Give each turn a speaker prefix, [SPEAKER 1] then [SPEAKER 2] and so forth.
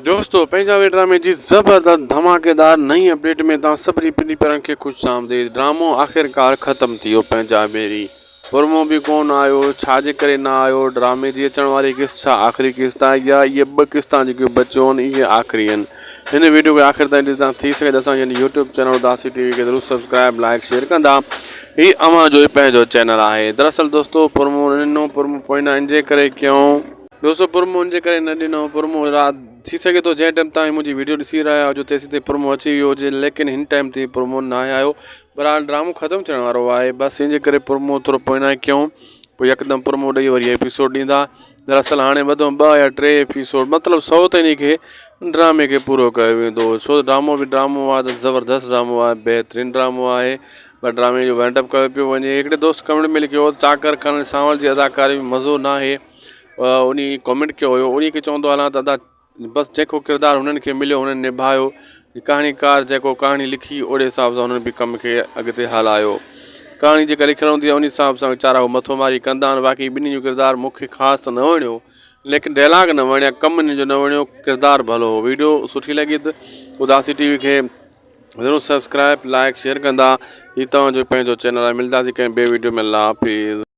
[SPEAKER 1] دوستو پنهنجا وي ڊرامي جي زبردست ڌماڪيدار نئين اپڊيٽ ۾ توهان سڀني پني پيارن کي خوش آمديد ڊرامو آخرڪار ختم ٿي ويو پنهنجا ميري پرمو به ڪون آيو ڇا جي ڪري نه آيو ڊرامي جي اچڻ واري قسط ڇا آخري قسط آهي يا اهي ٻه قسطا جيڪيون بچيون آهن اهي آخري آهن هن ويڊيو کي آخر تائين ڏسندا ٿي سگهي ته اسان جي يوٽيوب چينل اداسي ٽي وي کي ضرور سبسڪرائب لائڪ شيئر ڪندا هي اوهان جو پنهنجو چينل آهي دراصل دوستو پرمو ڏنو پرمو پوئنا ان جي ڪري ڪيون دوستو پرمو ان جي ڪري نه ڏنو پرمو رات ٿي سگهي ٿو جنهن ٽائيم تائين منهنجي ويڊيو ڏسي رهيا هجو تيسين تائين پرمو اچي ويو هجي ليڪن هن ٽائيم تائين پرمو ناهي آيو بهرحال ڊرامو ختم ٿيڻ وارو آهي بس ان جي ڪري پرمو ٿورو پوئنا ڪيون پوء يڪدم پرمو ڏئي وري ايپيسوڊ ڏيندا دراصل هاڻي وڌو ٻه يا ٽي ايپيسوڊ مطلب سو تائين کي ڊرامي کي پورو ڪيو ويندو ڇو ڊرامو به ڊرامو آهي ته زبردست ڊرامو آهي بهترين ڊرامو آهي پر ڊرامي جو وائنڊ اپ ڪيو پيو وڃي هڪڙي دوست ڪمينٽ ۾ لکيو چاڪر خان سانول جي اداڪاري ۾ مزو ناهي انهي ڪمينٽ ڪيو هيو انهي کي چوندو هلان ته ادا بس جيڪو ڪردار هنن کي مليو هنن نڀايو ڪهاڻيڪار جيڪو ڪهاڻي لکي اوڙي حساب سان هنن به ڪم کي اڳتي هلايو ڪهاڻي جيڪا لکيل هوندي آهي انهي حساب سان ويچارا هو مٿو ماري ڪندا آهن باقي ٻنهي جو ڪردار مون کي خاص ته نه وڻيو ليڪن ڊائلاگ نه وڻيا ڪم انهن جو نه وڻيو ڪردار ڀلو هو ويڊيو سٺي لڳي ته اداسي ٽي وي کي ضرور سبسڪرائب لائڪ شيئر ڪندا هي توهان جو پنهنجو چينل آهي ملداسي ڪنهن ٻي ويڊيو ۾ الله حافظ.